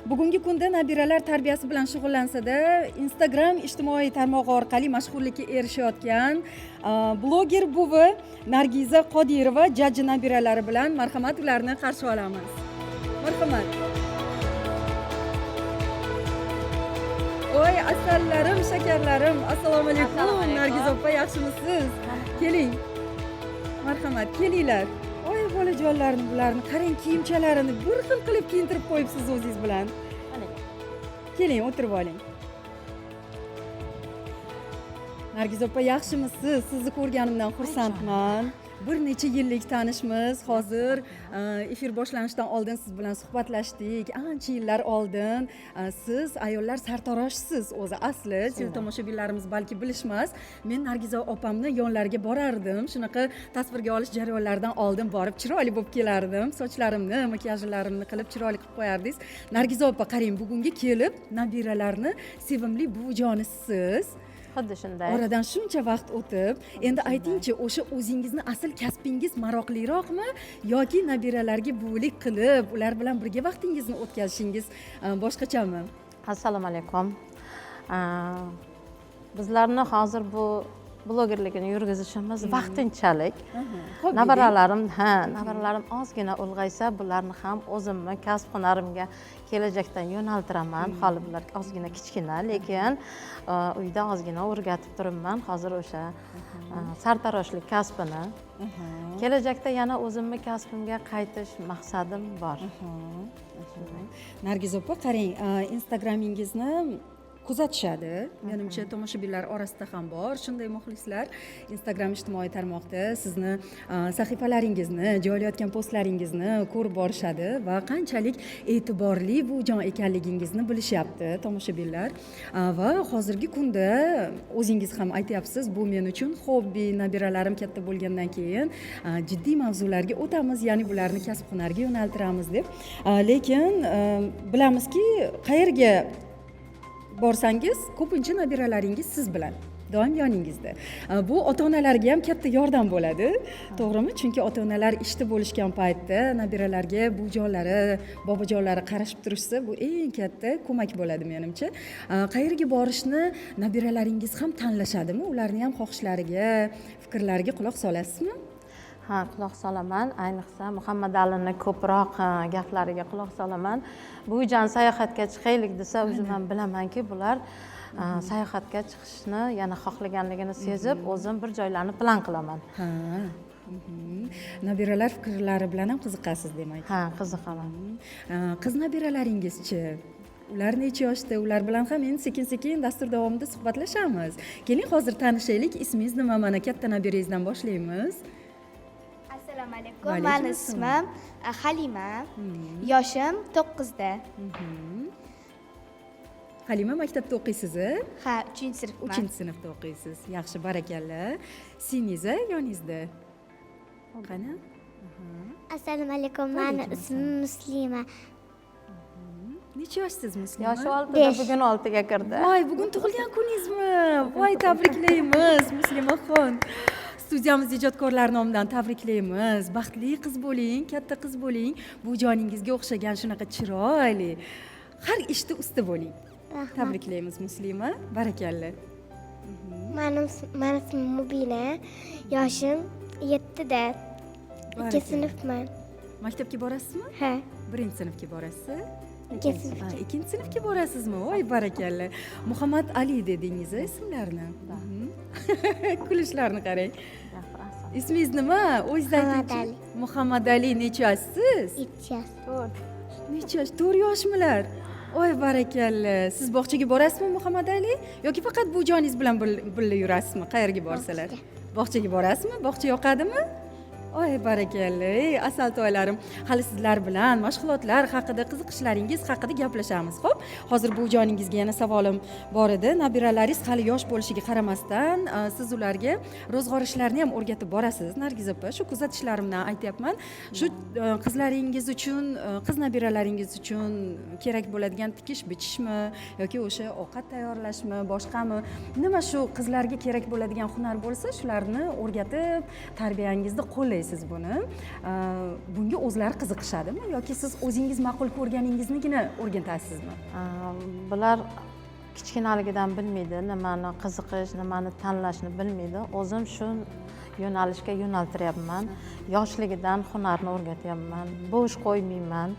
Bugungi kunda nabiralar tarbiyasi bilan shug'ullansada, Instagram ijtimoiy tarmog'i orqali mashhurlikka erishayotgan bloger buvi Nargiza Qodirova jajji nabiralari bilan, marhamat, ularni qarshi olamiz. Marhamat. Voy, asallarim, shakarlarim, assalomu alaykum. Assalomu alaykum. Nargiza opa, yaxshimisiz? Keling, marhamat, kelinglar. Voy, bolajonlarni, bularni qarang, kiyimchalarini bir xil qilib kiyintirib qo'yibsiz o'zingiz bilan. Keling, o'tirib oling. Nargiza opa, yaxshimisiz? Sizni ko'rganimdan xursandman. Bir necha yillik tanishmiz. Hozir efir boshlanishidan oldin siz bilan suhbatlashdik. Ancha yillar oldin siz ayollar sartaroshsiz o'zi asli. Teletomoshabinlarimiz balki bilishmas. Men Nargiza opamni yonlariga borardim, shunaqa tasvirga olish jarayonlaridan oldin borib chiroyli bo'lib kelardim, sochlarimni, makiyajlarimni qilib, chiroyli qilib qo'yardingiz. Nargiza opa, qarang, bugunga kelib nabiralarni sevimli buvijonisiz. Xuddi shunday. Oradan shuncha vaqt o'tib, endi aytingchi, o'sha o'zingizni asl kasbingiz maroqliroqmi yoki nabiralarga buvilik qilib, ular bilan birga vaqtingizni o'tkazishingiz boshqachami? Assalomu alaykum. Bizlarni hozir bu blogerligini yurgizishimiz vaqtinchalik. Hobbi. Nevaralarim, ha, nevaralarim ozgina ulg'aysa, bularni ham o'zimni kasb hunarimga kelajakda yo'naltiraman. Hali bular ozgina kichkina, lekin uyda ozgina o'rgatib turibman hozir o'sha sartaroshlik kasbini. Kelajakda yana o'zimni kasbimga qaytish maqsadim bor. Nargiz opa, qarang, Instagramingizni kuzatishadi. Menimcha, tomoshabinlar orasida ham bor shunday muxlislar. Instagram ijtimoiy tarmoqda sizni sahifalaringizni, joylayotgan postlaringizni ko'rib borishadi va qanchalik e'tiborli buvijon ekanligingizni bilishyapti tomoshabinlar. Va hozirgi kunda o'zingiz ham aytyapsiz, bu men uchun hobbi, nabiralarim katta bo'lgandan keyin jiddiy mavzularga o'tamiz, ya'ni bularni kasb hunarga yo'naltiramiz deb. Lekin bilamizki, qayerga borsangiz, ko'pincha nabiralaringiz siz bilan doim yoningizda. Bu ota onalarga ham katta yordam bo'ladi, to'g'rimi? Chunki ota onalar ishda bo'lishgan paytda nabiralarga buvijonlari, bobojonlari qarashib turishsa, bu eng katta ko'mak bo'ladi menimcha. Qayerga borishni nabiralaringiz ham tanlashadimi? Ularni ham xohishlariga, fikrlariga quloq solasizmi? Ha, quloq solaman. Ayniqsa Muhammad Alini ko'proq gaplariga quloq solaman. Buvijon, sayohatga chiqaylik desa, o'zim ham bilamanki, bular sayohatga chiqishni yana xohlaganligini sezib, o'zim bir joylarni plan qilaman. Ha. Nabiralar fikrlari bilan ham qiziqasiz demak. Ha, qiziqaman. Qiz nabiralaringizchi? Ular necha yoshda? Ular bilan ham endi sekin-sekin dastur davomida suhbatlashamiz. Keling, hozir tanishaylik. Ismingiz nima? Mana katta nabirangizdan boshlaymiz. Assalomu alaykum. Va alaykum Mani assalom. ismim Halima. Yoshim 9da. Halima, maktabda o'qiysiz? Ha, 3-sinfman. 3-sinfda o'qiysiz. Yaxshi, barakalla. Singlingiz yoningizda. Qani? Assalomu alaykum. Mani Alaykum. ismim Muslima. Necha yoshsiz, Muslima? Yoshi 6da, 5. bugun 6ga kirdi. Voy, bugun tug'ilgan kuningizmi? Voy, tabriklaymiz, Muslimaxon. Studiyamiz ijodkorlari nomidan tabriklaymiz. Baxtli qiz bo'ling, katta qiz bo'ling. Bu joningizga o'xshagan shunaqa chiroyli, har ishda usta bo'ling. Rahmat. Tabriklaymiz, Muslima. Barakalla. Mani ismim Mubina. Yoshim 7da. 2 Barakalla. sinfman. Maktabga borasizmi? Ha, 1-sinfga borasiz? 2 sinfga. Ha, 2-sinfga borasizmi? Voy, barakalla. Muhammad Ali dedingiz, ismlarini? Kulishlarini qarang. Ismingiz nima? O'zingiz Muhammad aytingchi. Ali. Muhammad Ali, necha yoshsiz? 7 yosh. 4. Necha yosh? 4 yoshmilar? Voy, barakalla. Siz bog'chaga borasizmi, Muhammad Ali? Yoki faqat bu joningiz bilan birga yurasizmi? Qayerga borsalar? Bog'chaga borasizmi? Bog'cha yoqadimi? Oy, barakalla, ey asal toylarim. Hali sizlar bilan mashg'ulotlar haqida, qiziqishlaringiz haqida gaplashamiz, xo'p? Hozir bu joningizga yana savolim bor edi. Nabiralaringiz hali yosh bo'lishiga qaramasdan, siz ularga ro'zg'or ishlarini ham o'rgatib borasiz, Nargiz opa. Shu kuzatishlarimdan aytyapman. Shu qizlaringiz uchun, qiz nabiralaringiz uchun kerak bo'ladigan tikish bichishmi yoki o'sha ovqat tayyorlashmi, boshqami? Nima shu qizlarga kerak bo'ladigan hunar bo'lsa, shularni o'rgatib, tarbiyangizni qo'llaysiz. tanlaysiz buni. Bunga o'zlari qiziqishadimi yoki siz o'zingiz ma'qul ko'rganingiznigina o'rgatasizmi? Bular kichkinaligidan bilmaydi, nimani qiziqish, nimani tanlashni bilmaydi. O'zim shu yo'nalishga yo'naltiryapman. Yoshligidan hunarni o'rgatyapman, bo'sh qo'ymayman.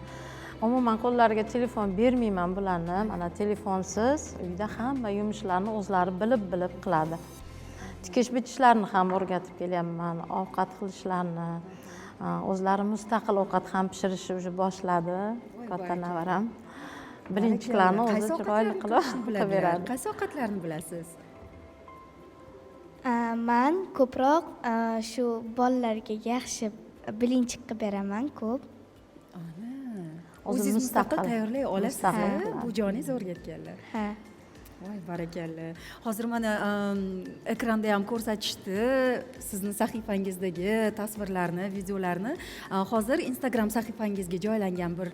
Umuman qo'llariga telefon bermayman bularni. Mana telefonsiz uyda hamma yumushlarni o'zlari bilib-bilib qiladi. Tikish bichishlarni ham o'rgatib kelyapman, ovqat qilishlarini, o'zlari mustaqil ovqat ham pishirishni уже boshladi. Katta navaram birinchilarni o'zi Qaysi chiroyli ovqatlarni qilib qilishni qilib biladilar? beradi. Qaysi ovqatlarni bilasiz? Man ko'proq shu bolalarga yaxshi блинчик qilib beraman ko'p. Ana. O'zi O'zingiz mustaqil mustaqil. tayyorlay olasiz, Mustaqil a? qiladi. Bu joningiz o'rgatganlar. Ha. Voy, barakalla. Hozir mana ekranda ham ko'rsatishdi sizni sahifangizdagi tasvirlarni, videolarni. Hozir Instagram sahifangizga joylangan bir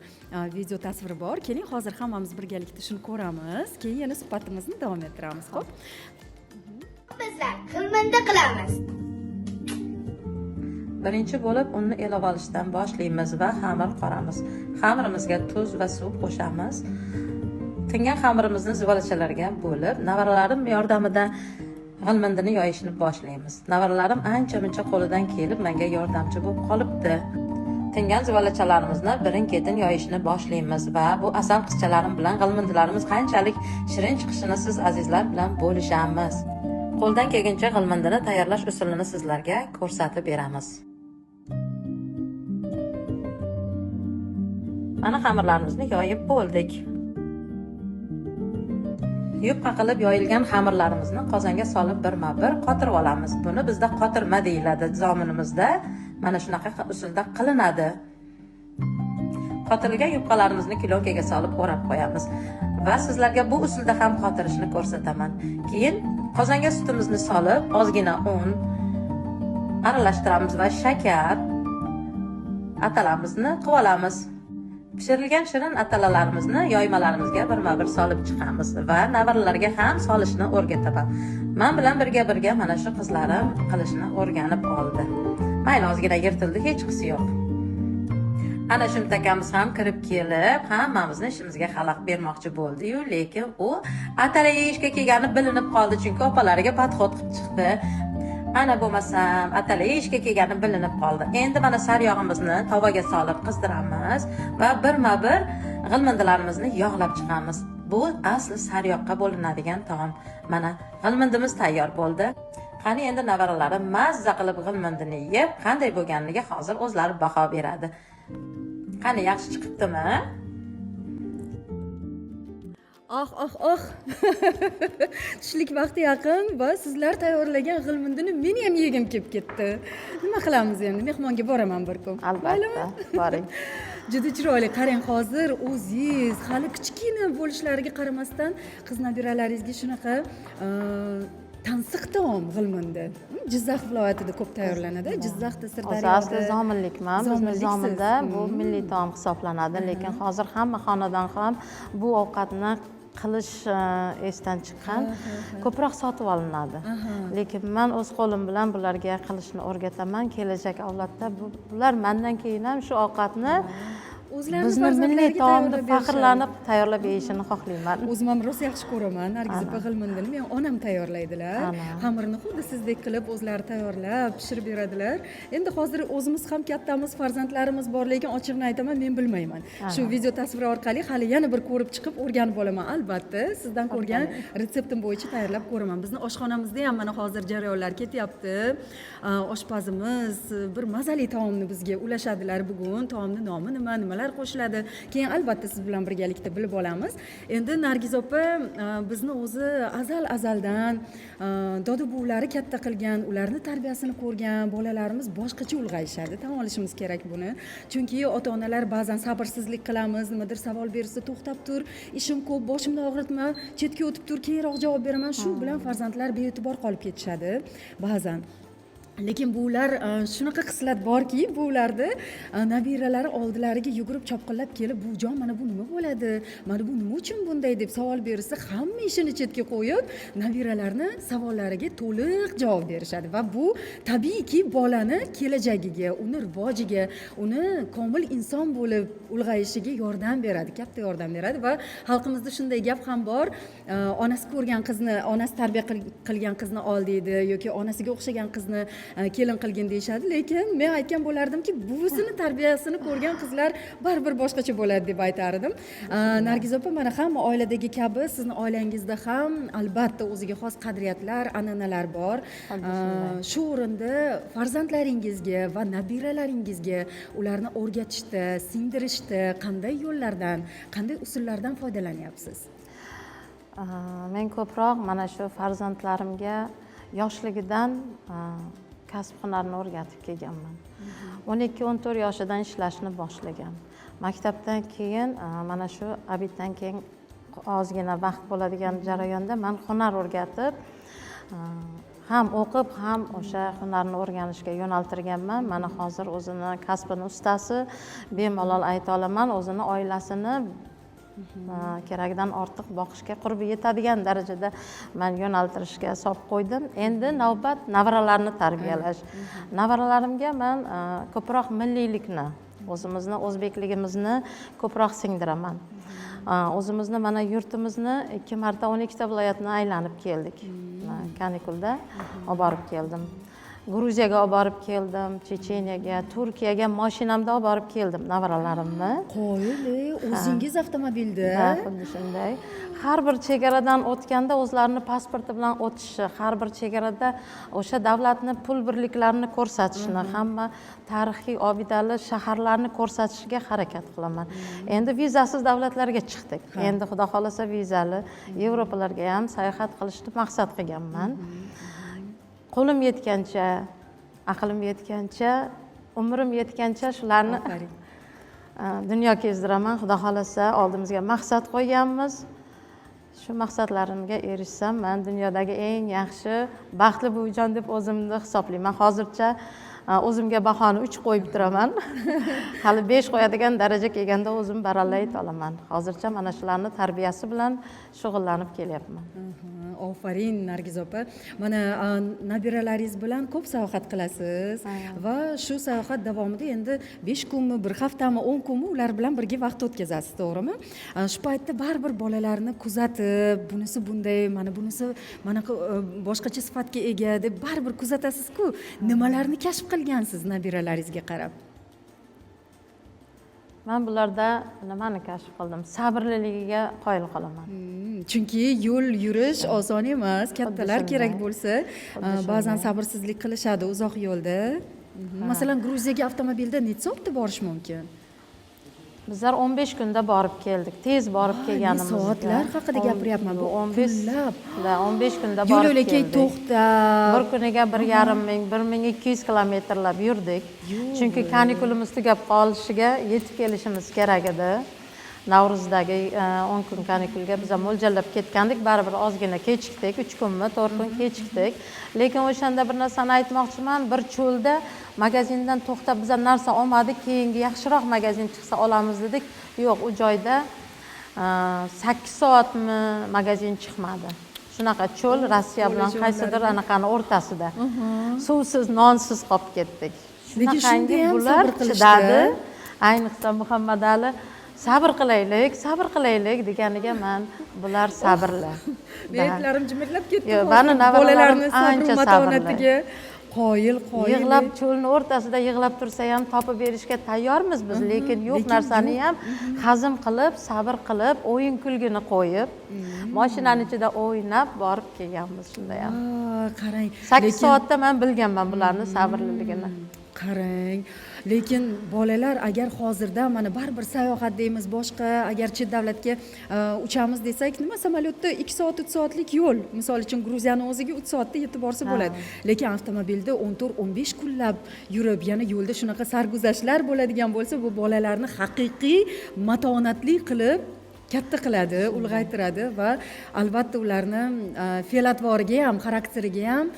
video tasviri bor. Keling, hozir hammamiz birgalikda shuni ko'ramiz. Keyin yana suhbatimizni davom ettiramiz, xo'p? Bizlar g'ilmindi qilamiz. Birinchi bo'lib unni elab olishdan boshlaymiz va xamir qoramiz. Xamirimizga tuz va suv qo'shamiz. Tingan xamirimizni zuvalachalarga bo'lib, nevaralarim yordamida g'ilmindini yoyishni boshlaymiz. Nevaralarim ancha-muncha qo'lidan kelib menga yordamchi bo'lib qolibdi. Tingan zuvalachalarimizni birin-ketin yoyishni boshlaymiz va bu asal qizchalarim bilan g'ilmindilarimiz qanchalik shirin chiqishini siz azizlar bilan bo'lishamiz. Qo'ldan kelguncha g'ilmindini tayyorlash usulini sizlarga ko'rsatib beramiz. Mana xamirlarimizni yoyib bo'ldik. Yupqa qilib yoyilgan xamirlarimizni qozonga solib birma-bir qotirib olamiz. Buni bizda qotirma deyiladi. Zominimizda mana shunaqa usulda qilinadi. Qotirilgan yupqalarimizni kilonkaga solib o'rab qo'yamiz va sizlarga bu usulda ham qotirishni ko'rsataman. Keyin qozonga sutimizni solib, ozgina un aralashtiramiz va shakar atalamizni qilib olamiz. Pishirilgan shirin atalalarimizni yoymalarimizga birma-bir solib chiqamiz va nevaralarga ham solishni o'rgataman. Men bilan birga mana shu qizlarim qilishni o'rganib oldi. Mayli, ozgina yirtildi, hech qisi yo'q. Ana shumtakamiz ham kirib kelib, hammamizni ishimizga xalaqit bermoqchi bo'ldi-yu, lekin u atala yeyishga kelgani bilinib qoldi, chunki opalariga podxod qilib chiqdi. Ana bo'lmasam atala yeyishga kelgani bilinib qoldi. Endi mana sariyog'imizni tovaga solib qizdiramiz va birma-bir g'ilmindilarimizni yog'lab chiqamiz. Bu asli sariyog'ga bo'linadigan taom. Mana g'ilmindimiz tayyor bo'ldi. Qani endi nevaralarim mazza qilib g'ilmindini yeb, qanday bo'lganiga hozir o'zlari baho beradi. Qani, yaxshi chiqibdimi? Oh, oh, oh. Tushlik vaqti yaqin va sizlar tayyorlagan g'ilmindini meni ham yegim kelib ketdi. Nima qilamiz endi? Mehmonga boraman bir kun. Albatta, boring. Juda chiroyli. Qarang, hozir o'zingiz hali kichkina bo'lishlariga qaramasdan qiz nabiralaringizga shunaqa tansiq taom g'ilmindi. Jizzax viloyatida ko'p tayyorlanadi. Jizzaxda, Sirdaryoda. Asli zominlikman. Bizni Zominliksiz. zominda bu milliy taom hisoblanadi, lekin hozir hamma xonadon ham bu ovqatni qilish esdan chiqqan, ko'proq sotib olinadi. Lekin men o'z qo'lim bilan bularga qilishni o'rgataman. Kelajak avlodda bular mendan keyin ham shu ovqatni O'zlarini bizni milliy farzandlariga taom deb tayyorlab berishadi. faxrlanib tayyorlab yeyishini xohlayman. O'zim ham rosa yaxshi ko'raman Nargiz opa g'ilmindini. Men onam tayyorlaydilar. Xamirni xuddi sizdek qilib o'zlari tayyorlab pishirib beradilar. Endi hozir o'zimiz ham kattamiz, farzandlarimiz bor, lekin ochig'ini aytaman, men bilmayman. Shu video tasviri orqali hali yana bir ko'rib chiqib o'rganib olaman. Albatta, sizdan ko'rgan retseptim bo'yicha tayyorlab ko'raman. Bizni oshxonamizda ham mana hozir jarayonlar ketyapti. Oshpazimiz bir mazali taomni bizga ulashadilar bugun. Taomning nomi nima, nimalar qo'shiladi, keyin albatta siz bilan birgalikda bilib olamiz. Endi Nargiz opa, bizni o'zi azal azaldan doda buvilari katta qilgan, ularni tarbiyasini ko'rgan bolalarimiz boshqacha ulg'ayishadi. Tan olishimiz kerak buni. Chunki ota-onalar ba'zan sabrsizlik qilamiz, nimadir savol bersa to'xtab tur, ishim ko'p, boshimni og'ritma, chetga o'tib tur, keyinroq javob beraman. Shu bilan farzandlar bee'tibor qolib ketishadi ba'zan. Lekin bular shunaqa xislat borki, bularda nabiralari oldilariga yugurib chopqillab kelib, buvijon, mana bu nima bo'ladi, mana bu nima uchun bunday deb savol berishsa, hamma ishini chetga qo'yib, nabiralarni savollariga to'liq javob berishadi. Va bu tabiiyki bolani kelajagiga, uni rivojiga, uni komil inson bo'lib ulg'ayishiga yordam beradi, katta yordam beradi. Va xalqimizda shunday gap ham bor, onasi ko'rgan qizni, onasi tarbiya qilgan qizni ol deydi yoki onasiga o'xshagan qizni kelin qilgin deyishadi. Lekin men aytgan bo'lardimki, buvisini tarbiyasini ko'rgan qizlar baribir boshqacha bo'ladi deb aytar edim. Nargiz opa, mana hamma oiladagi kabi sizni oilangizda ham albatta o'ziga xos qadriyatlar, an'analar bor. Shu o'rinda farzandlaringizga va nabiralaringizga ularni o'rgatishda, singdirishda qanday yo'llardan, qanday usullardan foydalanyapsiz? Men ko'proq mana shu farzandlarimga yoshligidan kasb hunarni o'rgatib kelganman. 12-14 yoshidan ishlashni boshlagan. Maktabdan keyin, mana shu обед dan keyin ozgina vaqt bo'ladigan jarayonda man hunar o'rgatib, ham o'qib, ham o'sha hunarni o'rganishga yo'naltirganman. Mana hozir o'zini kasbini ustasi, bemalol ayta olaman, o'zini oilasini keragidan ortiq boqishga qurbi yetadigan darajada man yo'naltirishga solib qo'ydim. Endi navbat nevaralarni tarbiyalash. Nevaralarimga man ko'proq milliylikni, o'zimizni o'zbekligimizni ko'proq singdiraman. O'zimizni mana yurtimizni ikki marta 12 ta viloyatni aylanib keldik. Kanikulda olib borib keldim, Gruziyaga olib borib keldim, Checheniyaga, Turkiyaga moshinamda olib borib keldim nevaralarimni. Qoyil, o'zingiz avtomobilda? Ha, xuddi shunday. Har bir chegaradan o'tganda o'zlarini pasporti bilan o'tishi, har bir chegarada o'sha davlatni pul birliklarini ko'rsatishni, hamma tarixiy obidali shaharlarni ko'rsatishga harakat qilaman. Endi vizasiz davlatlarga chiqdik. Endi xudo xohlasa vizali Yevropalarga ham sayohat qilishni maqsad qilganman. Qo'lim yetgancha, aqlim yetgancha, umrim yetgancha shularni Ofarin. Dunyo kezdiraman. Xudo xohlasa oldimizga maqsad qo'yganmiz. Shu maqsadlarimga erishsam, man dunyodagi eng yaxshi, baxtli buvijon deb o'zimni hisoblayman. Hozircha o'zimga bahoni 3 qo'yib turaman. Hali 5 qo'yadigan daraja kelganda o'zim baralla ayta olaman. Hozircha mana shularni tarbiyasi bilan shug'ullanib kelyapman. Ofarin, Nargiz opa. Mana nabiralaringiz bilan ko'p sayohat qilasiz va shu sayohat davomida endi 5 kunmi, bir haftami, 10 kunmi ular bilan birga vaqt o'tkazasiz, to'g'rimi? Shu paytda baribir bolalarni kuzatib, bunisi bunday, mana bunisi mana boshqacha sifatga ega deb baribir kuzatasizku. Nimalarni kashf qilgansiz nabiralaringizga qarab? Man bularda nimani kashf qildim? Sabrliligiga qoyil qolaman. Chunki yo'l yurish oson emas, kattalar shunday. kerak bo'lsa, ba'zan sabrsizlik qilishadi uzoq yo'lda. Masalan, Gruziyaga avtomobilda necha soatda borish mumkin? Bizlar 15 kunda borib keldik, tez borib Voy, men kelganimizda. soatlar haqida gapiryapman, bu 15 kunlab. Da, 15 kunda Yo'l borib yo'lakay keldik. to'xtab. Bir kuniga 1500, 1200 kilometrlab yurdik, chunki kanikulimiz tugab qolishiga yetib kelishimiz kerak edi. Navro'zdagi 10 kun kanikulga biz ham mo'ljallab ketgandik. Baribir ozgina kechikdik, 3 kunmi, 4 kun kechikdik. Lekin o'shanda bir narsani aytmoqchiman: bir cho'lda magazindan to'xtab biz ham narsa olmadik, keyingi yaxshiroq magazin chiqsa olamiz dedik. Yo'q, u joyda 8 soatmi magazin chiqmadi. Shunaqa cho'l, Rossiya bilan qaysidir anaqani o'rtasida, suvsiz, nonsiz qolib ketdik. Lekin Shunaqangi shunda ham bular sabr qilishdi. chidadi. Ayniqsa Muhammadali "Sabr qilaylik, sabr qilaylik" deganiga man bular sabrli. Meni etlarim jimirlab ketdi Yo'q, hozir. mani nevaralarim Bolalarni sabru ancha matonatiga qoyil, qoyil. Yig'lab, cho'lni o'rtasida yig'lab tursa ham topib berishga tayyormiz biz, lekin yo'q Lekin narsani ham hazm qilib, sabr qilib, o'yin kulgini qo'yib, moshinani ichida o'ynab borib kelganmiz shunda ham. Qarang, 8 lekin- soatda man bilganman bularni sabrliligini. Qarang, lekin bolalar agar hozirda mana baribir sayohat deymiz, boshqa agar chet davlatga uchamiz desak, nima, samolyotda 2 soat, 3 soatlik yo'l, misol uchun, Gruziyani o'ziga 3 soatda yetib borsa bo'ladi. Lekin avtomobilda 14-15 kunlab yurib, yana yo'lda shunaqa sarguzashtlar bo'ladigan bo'lsa, bu bolalarni haqiqiy matonatli qilib Katta qiladi, ulg'aytiradi va albatta ularni fe'l atvoriga ham, xarakteriga ham,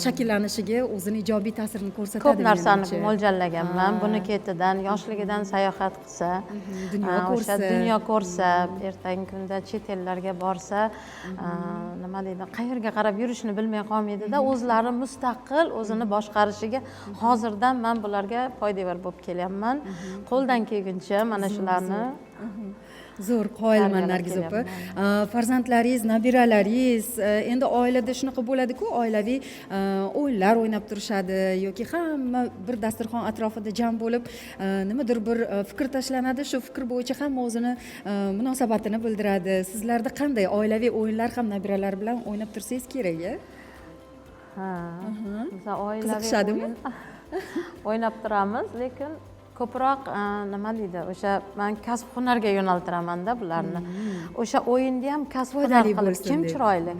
shakllanishiga o'zini ijobiy ta'sirini ko'rsatadi. Ko'p narsani menimcha. mo'ljallaganman. Buni ketidan yoshligidan sayohat qilsa, Dunyo o'sha ko'rsa. Dunyo ko'rsa, ertangi kunda chet ellarga borsa, nima deydi, qayerga qarab yurishni bilmay qolmaydida, o'zlari mustaqil o'zini boshqarishiga hozirdan man bularga poydevor bo'lib kelyapman. Qo'ldan kelguncha mana shularni Zo'r, qoyilman, tarbiyalab Nargiz opa. kelyapman. Farzandlaringiz, nabiralaringiz, endi oilada shunaqa bo'ladi-ku, oilaviy o'yinlar o'ynab turishadi yoki hamma bir dasturxon atrofida jam bo'lib, nimadir bir fikr tashlanadi, shu fikr bo'yicha hamma o'zini munosabatini bildiradi. Sizlarda qanday oilaviy o'yinlar ham nabiralar bilan o'ynab tursangiz kerak, a? Ha. Biz oilaviy Qiziqishadimi? o'yin o'ynab turamiz, lekin ko'proq nima deydi, o'sha man kasb hunarga yo'naltiramanda bularni. O'sha o'yinda ham kasb hunar Foydali qilib, bo'lsin kim deb. Chiroyli,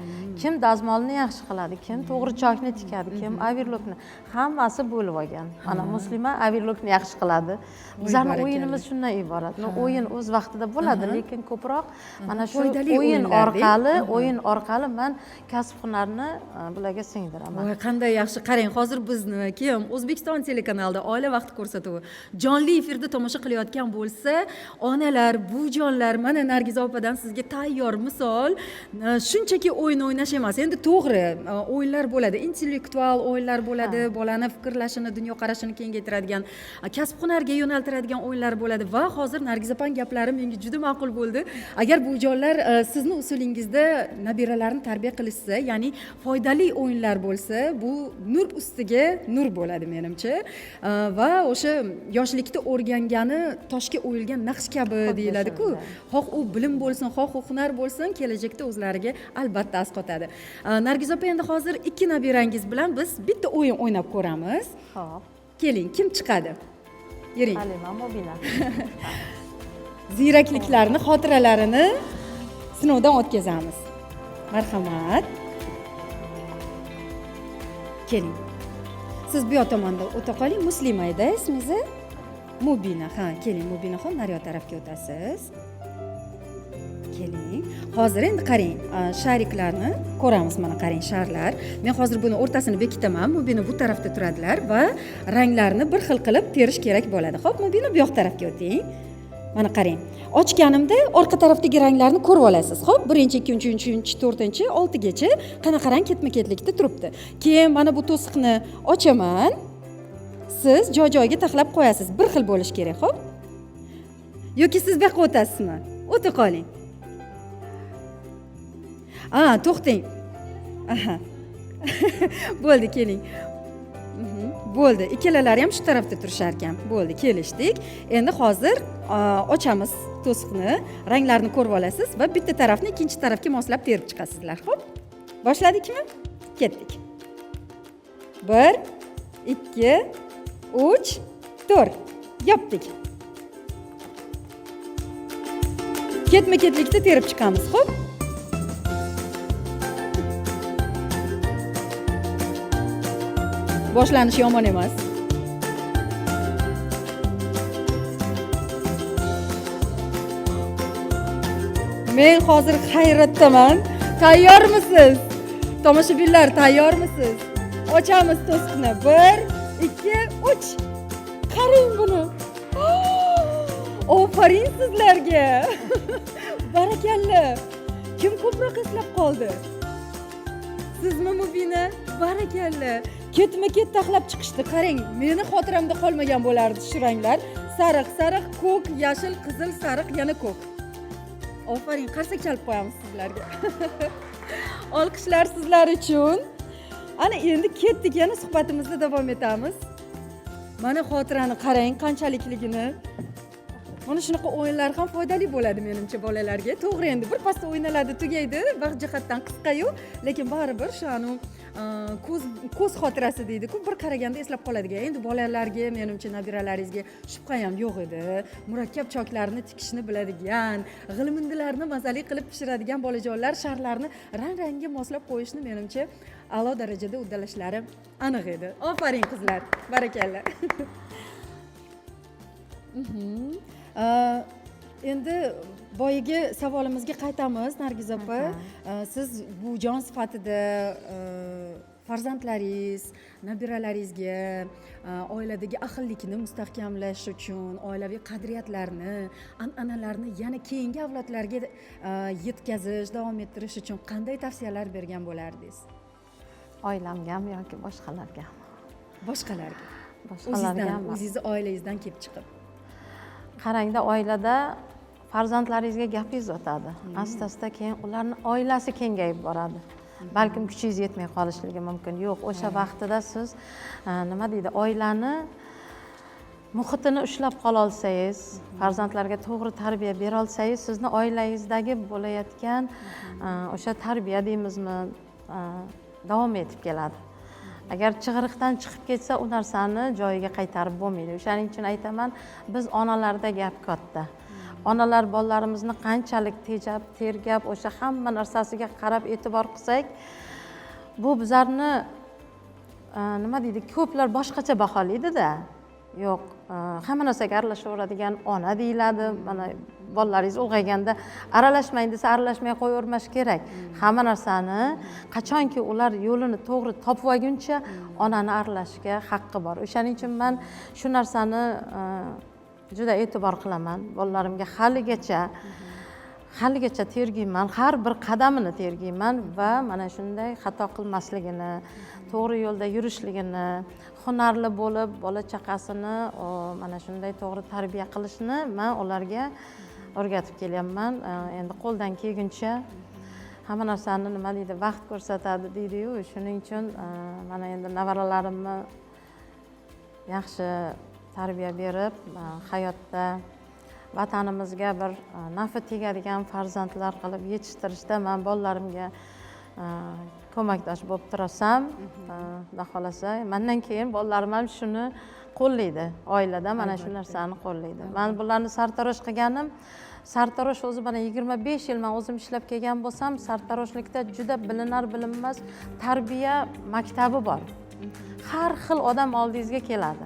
kim dazmolni yaxshi qiladi, kim to'g'ri chokni tikadi, kim overlokni, hammasi bo'lib olgan. Mana Muslima overlokni yaxshi qiladi. Bizlarni Barakalla. o'yinimiz shundan iborat. Но, o'yin o'z vaqtida bo'ladi, lekin ko'proq mana shu Foydali o'yin o'yinlar-da. orqali man kasb hunarni bularga singdiraman. Voy, qanday yaxshi. Qarang, hozir bizni kim O'zbekiston telekanalida Oila vaqti ko'rsatuvi jonli efirda tomosha qilayotgan bo'lsa, onalar, buvijonlar, mana Nargiz opadan sizga tayyor misol. Shunchaki o'yin o'ynash emas. Endi to'g'ri, o'yinlar bo'ladi, intellektual o'yinlar bo'ladi, bolani fikrlashini, dunyoqarashini kengaytiradigan, kasb hunarga yo'naltiradigan o'yinlar bo'ladi va hozir Nargiz opang gaplari menga juda ma'qul bo'ldi. Agar buvijonlar sizni usulingizda nabiralarni tarbiya qilishsa, ya'ni foydali o'yinlar bo'lsa, bu nur ustiga nur bo'ladi menimcha. Va o'sha yoshlikda o'rgangani toshga o'yilgan naqsh kabi Xuddi deyiladi-ku. shunday. Xoh u bilim bo'lsin, xoh u hunar bo'lsin, kelajakda o'zlariga albatta asqotadi. Nargiz opa, endi hozir ikki nabirangiz bilan biz bitta o'yin o'ynab ko'ramiz. Xo'p. Keling, kim chiqadi? Yuring. Halima, Mubina. Ziyrakliklarni, xotiralarini sinovdan o'tkazamiz. Marhamat. Keling. Siz bu yoq tomonda o'ta qoling. Muslima edi ismingiz? Mubina. Ha, keling, Mubinaxon, naryoq tarafga o'tasiz. Keling. Hozir endi qarang, shariklarni ko'ramiz, mana qarang, sharlar. Men hozir buni o'rtasini bekitaman. Mubina bu tarafda turadilar va ranglarni bir xil qilib terish kerak bo'ladi. Xo'p, Mubina, bu yoq tarafga o'ting. Mana qarang. Ochganimda orqa tarafdagi ranglarni ko'rib olasiz. Xo'p, birinchi, ikkinchi, uchinchi, to'rtinchi, oltigacha qanaqa rang ketma-ketlikda turibdi. Keyin mana bu to'siqni ochaman. Siz joy-joyiga taxlab qo'yasiz. Bir xil bo'lishi kerak, xo'p? Yoki siz bu yoqqa o'tasizmi? O'ta qoling. A, to'xtang. Aha. Bo'ldi, keling. Bo'ldi, ikkalalari ham shu tarafda turishar ekan. Bo'ldi, kelishdik. Endi hozir ochamiz to'siqni, ranglarni ko'rib olasiz va bitta tarafni ikkinchi tarafga moslab terib chiqasizlar. Xo'p? Boshladikmi? Ketdik. 1, 2, 3, 4. Yopdik. Ketma-ketlikda terib chiqamiz, xo'p? Boshlanishi yomon emas. Men hozir hayratdaman. Tayyormisiz? Tomoshabinlar, tayyormisiz? Ochamiz to'siqni. 1, 2, 3. Qarang buni. Ofarin sizlarga. Barakalla. Kim ko'proq eslab qoldi? Sizmi, Mubina? Barakalla. Ketma-ket taxlab chiqishdi. Qarang, meni xotiramda qolmagan bo'lardi shu ranglar. Sariq, sariq, ko'k, yashil, qizil, sariq, yana ko'k. Ofarin, qarsak chalib qo'yamiz sizlarga. Olqishlar sizlar uchun. Ana endi ketdik, yana suhbatimizda davom etamiz. Mana xotirani qarang qanchalikligini. Mana shunaqa o'yinlar ham foydali bo'ladi menimcha bolalarga. To'g'ri, endi bir pasda o'ynaladi, tugaydi, vaqt jihatdan qisqa-yu, lekin baribir shu anu, ko'z xotirasi deydi-ku, bir qaraganda eslab qoladigan. Endi bolalarga, menimcha nabiralaringizga shubha ham yo'q edi. Murakkab choklarni tikishni biladigan, g'ilmindilarni mazali qilib pishiradigan bolajonlar sharlarni rang-rangga moslab qo'yishni menimcha a'lo darajada uddalashlari aniq edi. Ofarin qizlar, barakalla. Endi boyagi savolimizga qaytamiz, Nargiz opa. Siz buvijon sifatida farzandlaringiz, nabiralaringizga oiladagi ahillikni mustahkamlash uchun oilaviy qadriyatlarni, an'analarni yana keyingi avlodlarga yetkazish, davom ettirish uchun qanday tavsiyalar bergan bo'lardingiz? Oilamgami yoki boshqalargami? Boshqalarga. O'zingizdan, Boshqalargami? o'zingizni oilangizdan kelib chiqib. Qarangda, oilada farzandlaringizga gapingiz o'tadi, asta asta keyin ularni oilasi kengayib boradi. Balkim kuchingiz yetmay qolishligi mumkin. Yo'q, o'sha vaqtida siz nima deydi, oilani muhitini ushlab qololsangiz, farzandlarga to'g'ri tarbiya berolsangiz, sizni oilangizdagi bo'layotgan o'sha tarbiya deymizmi, davom etib keladi. Agar chig'iriqdan chiqib ketsa, u narsani joyiga qaytarib bo'lmaydi. O'shaning uchun aytaman, biz onalarda gap katta. Onalar bolalarimizni qanchalik tejab, tergab, o'sha hamma narsasiga qarab e'tibor qilsak, bu bizlarni nima deydi, ko'plar boshqacha baholaydida. Yo'q, hamma narsaga aralashaveradigan ona deyiladi. Mana bolalaringiz ulg'ayganda aralashmang desa, aralashmay qo'yavermash kerak. Hamma narsani qachonki ular yo'lini to'g'ri topib olguncha onani aralashishga haqqi bor. O'shaning uchun man shu narsani juda e'tibor qilaman. Bolalarimga haligacha tergiyman, har bir qadamini tergiyman va mana shunday xato qilmasligini, to'g'ri yo'lda yurishligini, hunarli bo'lib bola chaqasini mana shunday to'g'ri tarbiya qilishni man ularga o'rgatib kelyapman. Endi qo'ldan kelguncha hamma narsani, nima deydi, vaqt ko'rsatadi deydiyu. Shuning uchun mana endi nevaralarimni yaxshi tarbiya berib, hayotda vatanimizga bir nafi tegadigan farzandlar qilib yetishtirishda man bolalarimga ko'makdosh bo'lib turasam, xudo xohlasa, mandan keyin bolalarim ham shuni qo'llaydi. Oilada mana shu narsani qo'llaydi. Man bularni sartarosh qilganim, sartarosh o'zi mana 25 yil man o'zim ishlab kelgan bo'lsam, sartaroshlikda juda bilinar bilinmas tarbiya maktabi bor. Har xil odam oldingizga keladi.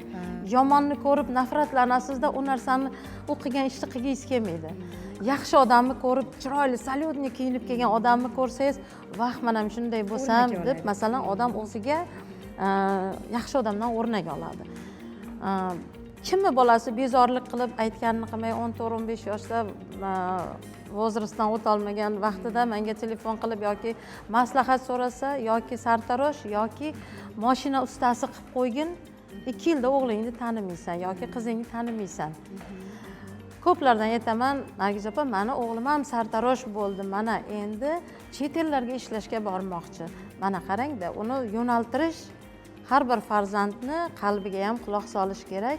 Yomonni ko'rib nafratlanasizda, u narsani, u qilgan ishni qilgingiz kelmaydi. Yaxshi odamni ko'rib, chiroyli салютный kiyinib kelgan odamni ko'rsangiz, vah, man ham shunday bo'lsam O'rnak deb oladi. Masalan, odam o'ziga yaxshi odamdan o'rnak oladi. Kimni bolasi bezorlik qilib, aytganini qilmay, 14-15 yoshda возраст dan o'tolmagan vaqtida menga telefon qilib yoki maslahat so'rasa, yoki sartarosh yoki moshina ustasi qilib qo'ygin, 2 yilda o'g'lingni tanimaysan yoki qizingni tanimaysan. Ko'plardan aytaman: "Nargiz opa, mani o'g'lim ham sartarosh bo'ldi, mana endi chet ellarga ishlashga bormoqchi". Mana qarangda, uni yo'naltirish, har bir farzandni qalbiga ham quloq solish kerak,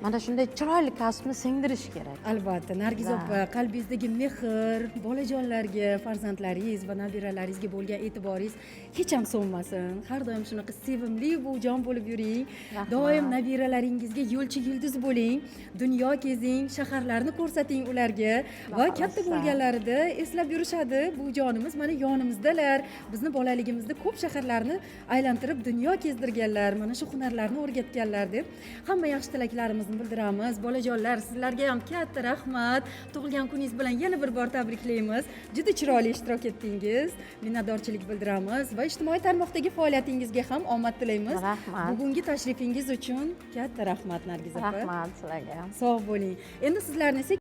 mana shunday chiroyli kasbni singdirish kerak. Albatta, Nargiz opa, qalbingizdagi mehr, bolajonlarga, farzandlaringiz va nabiralaringizga bo'lgan e'tiboringiz hech ham so'nmasin. Har doim shunaqa sevimli buvijon bo'lib yuring. Rahmat. Doim nabiralaringizga yo'lchi yulduz bo'ling, dunyo kezing, shaharlarni ko'rsating ularga va katta Xohlasa. bo'lganlarida eslab yurishadi: buvijonimiz mana yonimizdalar, bizni bolaligimizda ko'p shaharlarni aylantirib, dunyo kezdirganlar, mana shu hunarlarni o'rgatganlar deb hamma yaxshi tilaklarimizni bildiramiz. Bolajonlar, sizlarga ham katta rahmat. Tug'ilgan kuningiz bilan yana bir bor tabriklaymiz. Juda chiroyli ishtirok etdingiz, minnatdorchilik bildiramiz va ijtimoiy tarmoqdagi faoliyatingizga ham omad tilaymiz. Rahmat. Bugungi tashrifingiz uchun katta rahmat, Nargiz opa. Rahmat sizlarga. Sog' bo'ling. Endi sizlarni esa